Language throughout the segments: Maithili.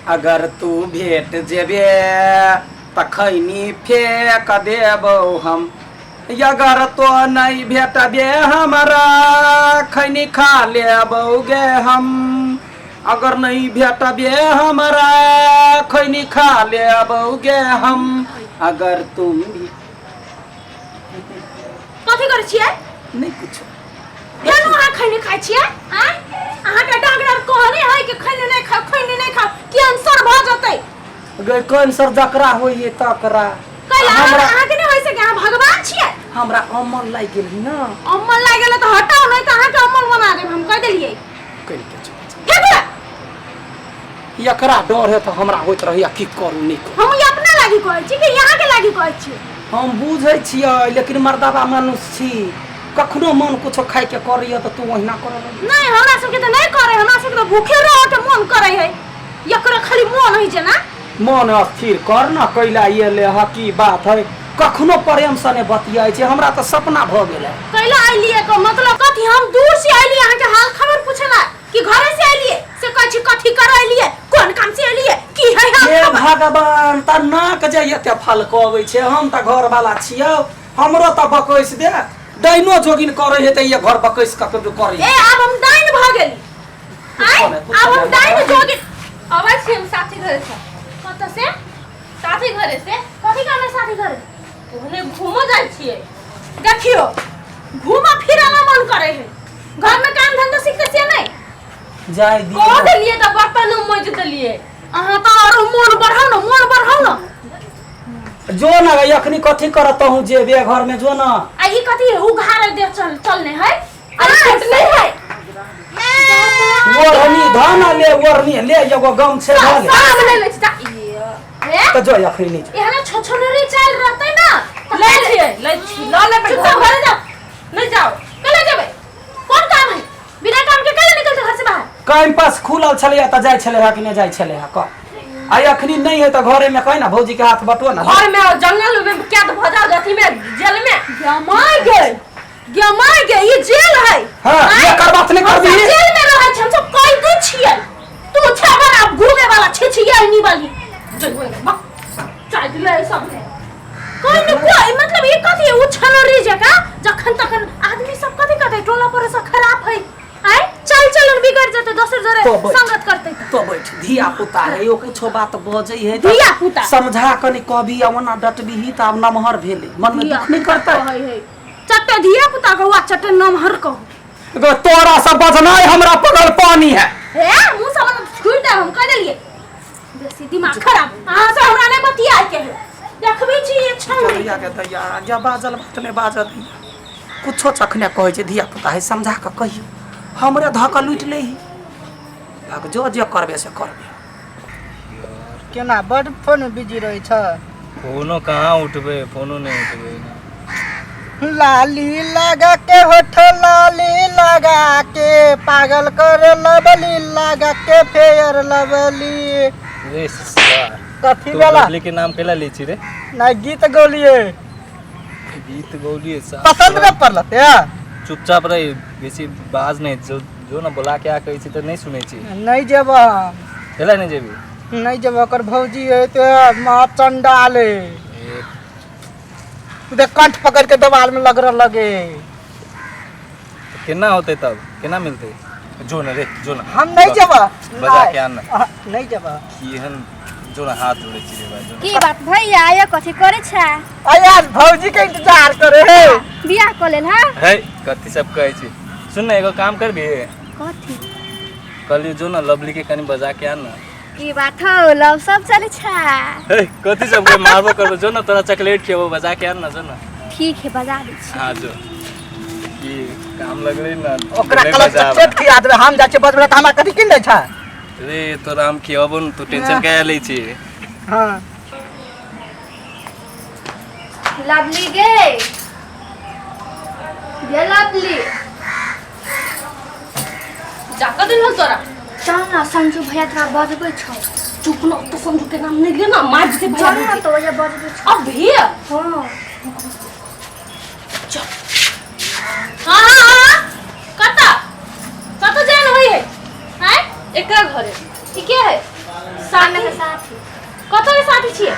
अगर तू भेट जेबे तऽ खैनी फेंक देबौ हम, अगर तो नहीं भेटबे हमरा खैनी खा लेबौ गे हम, अगर नहीं भेटबे हमरा खैनी खा लेबौ गे हम, अगर तुम भी। कथी करै छियै? नहीं कुछ। केना अहाँ खैनी खाइ छियै? आँय, अहाँके डॉक्टर कहने है कि खैनी नहीं खाओ, खैनी नहीं खाओ, कैंसर भऽ जेतै। गे कैंसर जकरा होइए तकरा। कैला? हमरा अहाँके नहि होइ सके, अहाँ भगवान छियै। हमरा अमल लागि गेल ना। अम्मल लागि गेलै तऽ हटाउ, नहि तऽ अहाँके अम्मल बना देब, हम कहि देलियै। कहि के चुप। फेकू ने। एकरा डर है तऽ हमरा होइत रहैया की करू नहि करू। हम ई अपना लागी कहै छी कि अहाँके लागी कहै छी? हम बुझै छियै, लेकिन मर्दाबा मनुष्य छी, कखनो मन कुछो खाइके करैया तऽ तू ओहिना करऽ लगै। नहीं, हमरा सबके तऽ नहीं करे, हमरा सबके तऽ भूखे रह के मन करे है, एकरा खाली मन है जेना। मन स्थिर कर न, कैला ये ले ह की बात है, कखनो प्रेम से नहि बतियाइ छै, हमरा तऽ सपना भऽ गेल है। कैला अइलिए के मतलब कथी? हम दूर से अइलिए अहाँके हाल खबर पूछेला कि घरे से अइलिए से कहै छी कथी कर अइलिए, कोन काम से अइलिए, की है हाल हे खबर? भगवान, त नाक जे एते फलकबै छै, हम तऽ घर वाला छियौ, हमरो तऽ बकैस दे, डाइनो जोगिन करै है तऽ ये घर बकैस कऽ के करै। ए, आब हम डाइन भऽ गेली? आँय, कुछो नहि, कुछो आब हम नहि। डाइन जोगिन। अबै छी हम साथी घरे से। कतऽ से? साथी घरे से। कथी काम है साथी घरे? ओहने घूमो जाइ छियै। देखियो, घूमा फिरा मन करे है, घर में काम धंधा सीखते छियै नहीं? जाय दियौ। कह देलियै तऽ बर्तन मजि देलियै। अहाँ तऽ आरो मोन बढ़ाउ ने, मोन बढ़ाउ ने। जो न गई, अखनी कथी करत हूँ जेबे घर में जो न। आ ई कथी है उघारे देह चल चलने है? अरे छोट नहीं है। ओढ़नी धन ले, ओढ़नी ले, एगो गम छै धऽ ले। सब ले लै छी जा। हे? तऽ जो अखनी नहीं जो। एहने छछनरी चाल रहतै ना तऽ लै छियै, लै छी, लऽ लेबै। चुपचाप घरे जाओ। नहीं जाओ। कल जेबै? कोन काम है? बिना काम के कैला निकलते घर से बाहर? कैंपस खुलल छलैया तऽ जाइ छलै है कि नहि जाइ छलै है कह? आ अखनी नहीं है तऽ घरे में कहि ना भौजी के हाथ बटुआ ना। घर में और जंगल में क्या तो भजा अथी में जेल में। गमाय गए, गमाय गए, ई जेल है। हाँ, आँय? एकर बात नहीं हम सब करबी। जेल में रहै छी, हम सब कैदी छियै। तू छे बड़ा घूमे वाला छिछिया नी वाली चाय ले सब है। कोई न कोई मतलब ये कथी उ छनरी जका जखन तखन आदमी सब कथी कहते, टोला पड़ोस खराब है, आय चल चलन बिगड़ जेते दोसर जरे तो बैठ। संगत करते। तो बैठ, धिया पुता है यो, कुछो बात बजै है तऽ धिया पुता। समझा कनि कहबी आ ओना डटबीही तऽ आब नमहर भेलै, मन में धिया दुख नहीं करतै। कहै है चट्टे धिया पुता कहू आ चट्टे नमहर कहू। गो तोरा से बजनाइ हमरा पगल पानी है। हे, मुंह से मतलब छुड़ दे, हम कह देलिए बेसी दिमाग खराब अहाँ से हमरा नहीं बतिया के है, देखबै छी ये छौड़ी। दैया के दैया, जब बाजल बात नहि बाजऽ दैया, कुछो चखने कहै छै धिया पुता है, समझा कऽ कहियौ, हमरे धऽ कऽ लूटि लैही। भाग जो, जे करबे से करबे। केना बड फोन बिजी रहै छ? फोनो कहाँ उठबे, फोनो नहीं उठबे। लाली लगा के होठ लाली लगा के पागल कर लबली लगा के फेयर लबली। रे सार, कथी तू वाला बदली के नाम कैला लै छी रे? ना गीत गौलिए। गीत गौलिए सार। पसंद न पड़ल ते? चुपचाप रही, बेसी बाज नहीं, जो जो ना बोला के आ कहै छी तऽ नहीं सुनै छी। नहीं जेब हम। कैला नहीं जेबी? नहीं जेब, ओकर भौजी है ते माँ चंडाल है। ए, उधर कंठ पकड़ के दवाल में लग रहा लगे। तऽ केना होतै तब, केना मिलतै? जो ना रे, जो ना। हम नहीं जेब। बजा के आन ना। नहीं जेब। केहन जो ना, हाथ जोड़े छी रे भाई, जो ना। की बात भैया, ये कथी करे छै? अरे यार, भौजी के इंतजार करे है। बियाह कऽ लेल हाँ? है कथी सब कहै छी, सुन ना, एगो काम करबी? कथी? कहलियो जो ना, लवली के कनी बजा के आन ना। की बात हौ, लव सब चले छै? हे, कथी सब के मारबो करबो, जो ना, तोरा चॉकलेट खियबो, बजा के आन ना, जो ना। ठीक है, बजा दै छी। हाँ जो, की काम लगलै ना। ओकरा गेलै कलर बजाबऽ। चॉकलेट खिया देबै, हम जाइ छियै बजबै तऽ हमरा कथी कीन दै छै? रे तोरा हम खियबो न, तू टेंशन काहे लै छी? हाँ। लवली गे, गे लवली। जा कऽ दिन तोरा। चल ना, संजू भैया तोरा बजबै छौ। चुप न तो, संजू के नाम नहीं लेना, मार देते भैया। चल ना तो, वजह बजबै छौ। अब भी? हाँ। हाँ हाँ हाँ, कतऽ कतऽ जान होई है? आँय, एकरा घरे ई के है? साथी के साथी। कतऽ के साथी छियै?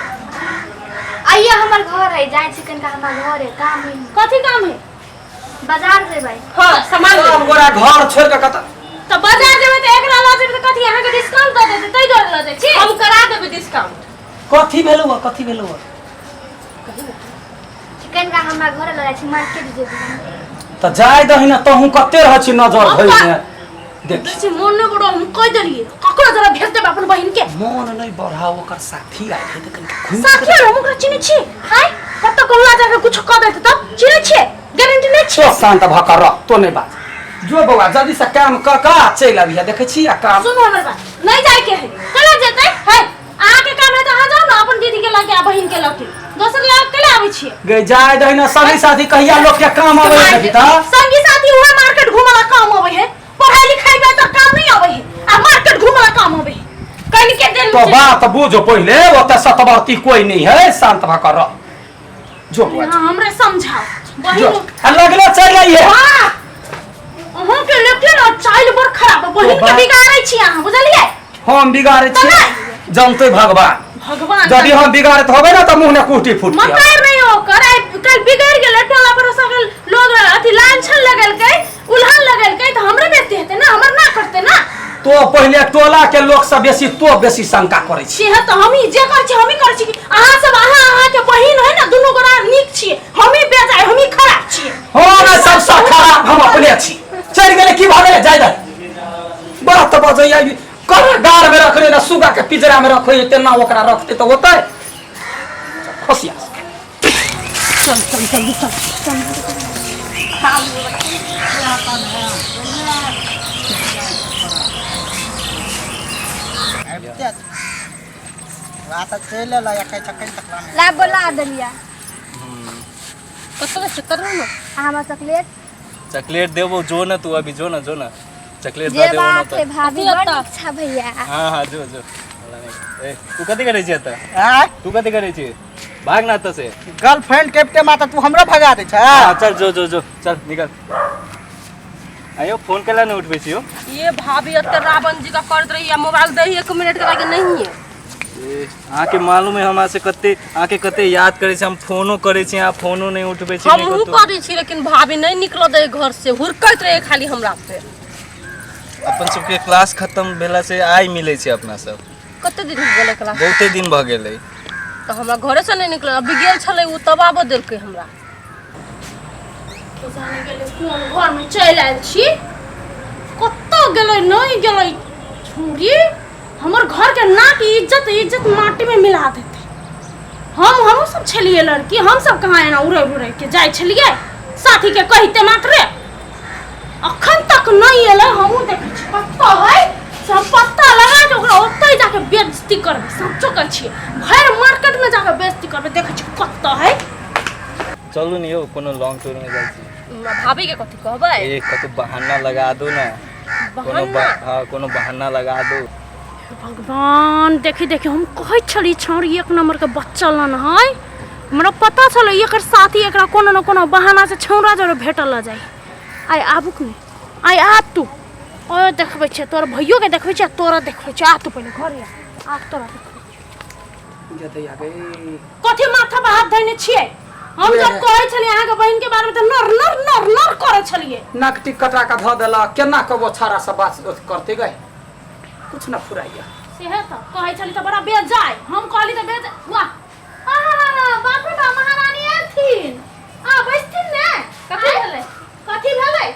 आइए हमर घर है, जाइ छी कनिका, हमर घर है, काम है। कथी काम है? बाजार जेबै। हाँ, सामान सब लेबै। गोरा घर छोड़ के कतऽ? तऽ बाजार जेबै तऽ एकरा लऽ जेबै तऽ कथी अहाँके डिस्काउंट दऽ देतै, ताहि दुआरे लऽ जाइ छी? हम करा देबै डिस्काउंट। कथी भेलौ? कथी भेलौ? कनिका हमरा घर लऽ जाइ छी, मार्केट जेबै। तऽ जाय दही ने, तहूँ कते रहै छी नजर हम धैने देख। देखै छी, मोन नहि बड़ो, हम कहि देलियै ककरो जरा भेज देबै अपन बहिन के। मोन नहि बढ़ा, ओकर साथी आयल है तऽ कनिका घुमि साथी आर हम ओकरा चिन्है छी? हाय, कतऽ कहुआ जाके कुछ कऽ देतै तब? चिन्है छियै? गारंटी नहि तो छियै। शांत भऽ कऽ रह, तो नहि बाज। जो बौआ, जल्दी से काम कऽ कऽ आ चलि अबिहे, देखै छी आ काम। सुनू हमर बात, नहि जायके है, केना जेतै? है, अहाँके काम है तऽ अहाँ जाउ ने अपन दीदी के लऽ के आ बहिन के लऽ के, दोसर लऽ के केना आबै छियै? गे जाय दही ने, संगी साथी कहिया लोक के काम अबै है देखी तऽ। संगी साथी उहे मार्केट घूमऽ ला काम अबै है, पढ़ाई लिखाई में तऽ काम नहीं अबै है आ मार्केट घूमऽ ला काम अबै है। कनिके देर तो बात बुझ पहिले, ओतऽ सतवर्ती कोई नहीं है, शांत भऽ कऽ रह। जो बौआ, हाँ, हमरे समझाओ जो बहिन। आ लगले चलि अइहे। वाह, अहूँ के लेके ना चाइल बड़ खराब है, बहिन के बिगाड़ै छी अहाँ, बुझलियै? हम बिगाड़ै छियै? जानते भगवान। भगवान। यदि हम बिगाड़ैत होबै ने तऽ मुँह ने कुटी फूट। मकार नहीं ओकर आइ काल्हि बिगड़ गेलै, टोला पर सकल लोग अथी लांछन लगेलकै, उल्हन लगेलकै तऽ हमरे बेइज्जती हेतै ना, हमर ना करतै ना। तो पहिले टोला के लोक सब बेसी, तो बेसी शंका करै छी। से तऽ हमही जे करै छी हमही करै छी कि अहाँ सब, अहाँ अहाँके बहिन है ना, दुनू गोरा नीक छियै, हमही बेजाय, हमही खराब छियै? हम सबसँ खराब हम अपने छी। चलि गेलै, की भऽ गेलै? जाय दे। बड़ा तऽ बजैया, कहाँ गार में रखले ना, सुगा के पिजरा में रखै तेना ओकरा रखते तऽ होतै होशियार। चल चल, जल्दी चल। आबिते छै। वएह तऽ चलि एलै, एकै छक्कै तक नहि। ला बोला देलियै। कतऽ से करू ने? अहाँ हमरा चॉकलेट। चॉकलेट देबो, जो ना तू अभी, जो ना, जो ना, चॉकलेट जे दऽ देबो ना। बात है तऽ भाभी, कथी बड़ एतऽ? नीक छा भैया। हाँ हाँ, जो जो। ए, तू कथी करै छी एतऽ? आँय? तू कथी करै छी? भाग ना एतऽ से। गर्लफ्रेंड के अबिते मात्र तू हमरा भगा दै छै? हाँ, चल, जो जो जो, चल निकल। आयो, फोन केला नहीं उठबै छी यो? ये भाभी एते रावण जी का करत रही आ मोबाइल दही एक मिनट के लागे नहीं है। ए, अहाँके मालूम है हमरा से कते अहाँके कते याद करै छी हम, फोनो करै छी, अहाँ फोनो नहीं उठबै छी। नहि हमहूँ कतौ। करै छी, लेकिन भाभी नहीं निकल दे घर से, हुरकैत रहे खाली हमरा पे। अपन सबके क्लास खत्म भेला से आइ मिलै छै अपना सब। कते दिन हो गेलै क्लास? बहुते दिन भऽ गेलै। तऽ हमरा घरे से नहीं निकल, अभी गेल छलै ओ तब आबऽ देलकै हमरा। जाने गेलै कोन घरमे चलि आयल छी, कतऽ गेलै नहि गेलै छौरी, हमर घरके नाक इज्जत इज्जत माटीमे मिला देतै। हमहूँ सब छलियै लड़की, हम सब कहाँ एना उड़ै उड़ै के जाइ छलियै साथीके कहिते मात्रे? अखन तक नहि एलै, हमहूँ देखै छी कतऽ है से, हम पत्ता लगा के ओकरा ओतहि जाके बेइज्जती करबै। सच्चो कहै छियै, भरि मार्केटमे जाके बेइज्जती करबै। देखै छी कतऽ है। चलू ने यौ, कोनो लॉन्ग टूर में जाइ छी। भाभी के कथी कहबै? ए, कतौ बहाना लगा दू ने कोनो। बहाना? हाँ, कोनो बहाना लगा दू। भगवान, देखी देखी, हम कहै छली छौड़ी एक नंबर के बच्चा लन है। हमरा पता छलै एकर साथी एकरा कोनो न कोनो बहाना से छौड़ा जरे भेटल जाय। आइ आबुक ने, आइ आ तू, ओ देखबै छै तोर भैयो के देखबै छै, तोरा देखबै छै। आ तू पहिले घरे आ, आ तोरा देखबै छै। जतैया गे। कथी माथा पर हाथ धैने छियै? हम जब कहै छलियै अहाँके बहिन के बारे में तऽ नर नर नर नर करै छलियै। नाक टिक कटा कऽ धऽ देलक, केना कऽ वो छाड़ा सब बात करते गए, कुछ न फुराइया। सेहे तऽ कहै छली तऽ बड़ा बेजाय, हम कहली तऽ बेजाय। वाह, आहा, बाप रे बाप, महारानी एलथिन। आ बैसथिन ने। कथी भेलै? कथी भेलै?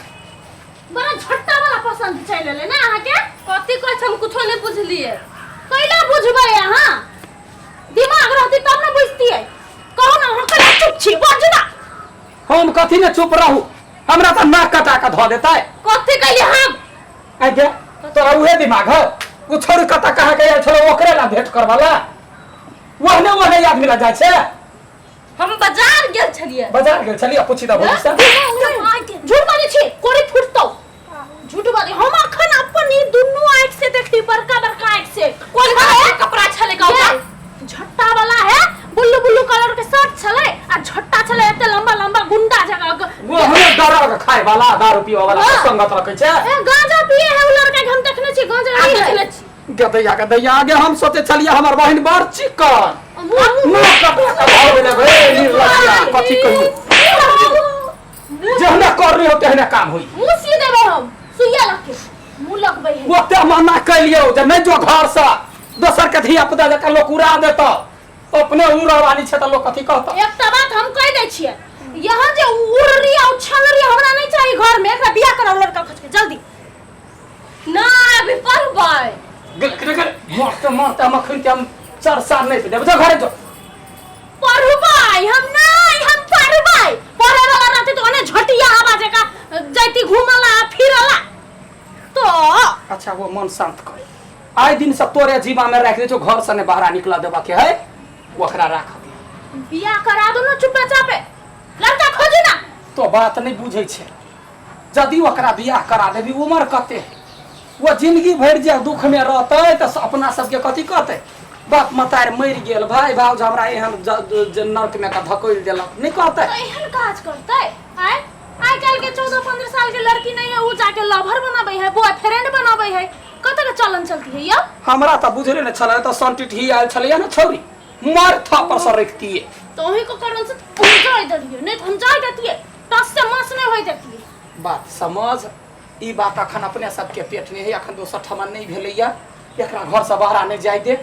बड़ा झट्टा वाला पसंद चलि एलै ने अहाँके? कथी कहै छै, हम कुछो नहि बुझलियै। कैला बुझबै अहाँ? दिमाग रहती तब ने बुझतियै। कहू ने, अहाँ कैला चुप छी? बाजू ना। हम कथी ने चुप रहू, हमरा तऽ नाक कटा कऽ धऽ देतै। कथी कहलियै हम? आइ गे, तोरा उहे दिमाग है? ओ छोड़, कतऽ कहाँ के आयल छलो ओकरे ला भेंट करबला, ओहने ओहने आदमी ला जाइ छै। हम बाजार गेल छलियै। बाजार गेल छलियै? पूछी तऽ भौजी से। झूठ बाजै छी, कोरी फुटतौ। झूठ बाजै? हम अखन अपन ई दुनू आँखि से देखली, बड़का बड़का आँखि से। कोन कलर के कपड़ा छलै कौका? झट्टा वाला है, ब्लू ब्लू कलर के शर्ट छलै आ झट्टा छलै एते लंबा लंबा, गुंडा जगह। वो हमें दरग खाए वाला, दारू पिए वाला के संगत रखै छै। ए, गांजा पिए है उ लड़का के, हम देखने छी गांजा आ है। देखने छी। गदैया गदैया आगे हम सोचे छलिए हमर बहिन बड़ चिकन मुंह कपड़ा का भाव भेलै बे निर्लज्जा कथी कहियो जेहने करनी हो तेहने काम होई मुंह सी देबै हम सुइया लग के मुंह लगबै है ओते मना कैलियौ जे नहि जो घर से दोसर के धिया पुता जकाँ लोक उड़ा देतौ अपने उड़ऽ वाली छै तऽ लोक कथी कहतौ। एकटा बात हम कहि दै छियै यहाँ जे उड़री आ उछलरी हमरा नहीं चाहिए घर में, एकरा बियाह कराओ लड़का खोज के जल्दी। ना अभी पढ़बै। गे गे मरते मरते हम अखन के हम 4 साल नहीं देब, जो घरे जो। पढ़बै हम नहीं, हम पढ़बै। पढ़े वाला रहते तो ओने झटिया हवा जका जाती घूमला फिरला तो। अच्छा वो मन शांत कर, आइ दिन से तोरे जीवा में राख दे छौ, घर से नहीं बाहर निकला देबा के है, ओकरा राख दे। बियाह करा दो ना चुपे चापे, लड़का खोजू ना। तो बात नहीं बुझै छै, यदि ओकरा बियाह करा देबी उमर कते है, वो जिंदगी भरि जे दुख में रहतै तऽ अपना सबके कथी कहतै, बाप मतार मरि गेल, भाई भाउज हमरा एहन नर्क में के धकेल देलक, नहीं कहतै? तो एहन काज करतै? आय आइ काल्हि के 14-15 साल के लड़की नहीं है, उ जाके लवर बनाबै है, बॉयफ्रेंड बनाबै है, कत के चलन चलती है यौ? हमरा तऽ बुझले नहि छलै, तऽ सनटिटही आयल छलैया ने छौरी, मर थप्पड़ से रखतिए। तो ओही को कारण से हम जाय देलिए, नहीं तो हम जाय देतिए, टस से मस नहीं होय देतिए। बात समझ, ई बात अखन अपने सबके पेट में है, अखन दोसर ठमा नहीं भेलैया, एकरा घर से बाहर नहीं जाय दे।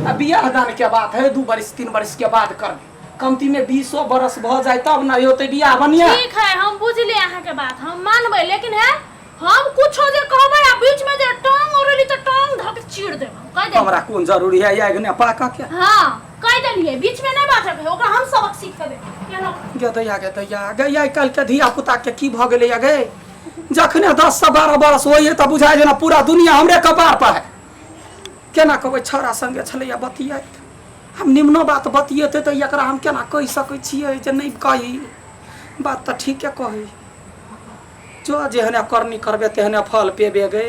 आ बियाह दान के बात है 2 बरिस 3 बरिस के बाद कर, कमती में 20 बरस भ जाए तब ना होते बियाह बनिया। ठीक है हम बुझलिए अहाँ के बात, हम मानबै, लेकिन है हम कुछो जे कहबै आ बीच में जे टांग ओरली त टांग धक चीर देब, हम कह देब। हमरा कोन जरूरी है आगि ने पाका के? हां कह देलिए, बीच में नहीं बाजब है, ओकरा हम सबक सिखेबै केना। गदैया गदैया गै आइ काल्हि के धिया पुता के की भ गेलै गै, जखने 10 से 12 बरस होइए तऽ बुझाइ जेना पूरा दुनिया हमरे कपार पर है। केना कहबै छौड़ा संगे छलैया बतियाइत, हम निम्नो बात बतियेतै तऽ एकरा हम केना कहि सकै छियै जे नहि कही, बात तऽ ठीके कहै, जो जेहने करनी करबे तेहने फल पेबे गै।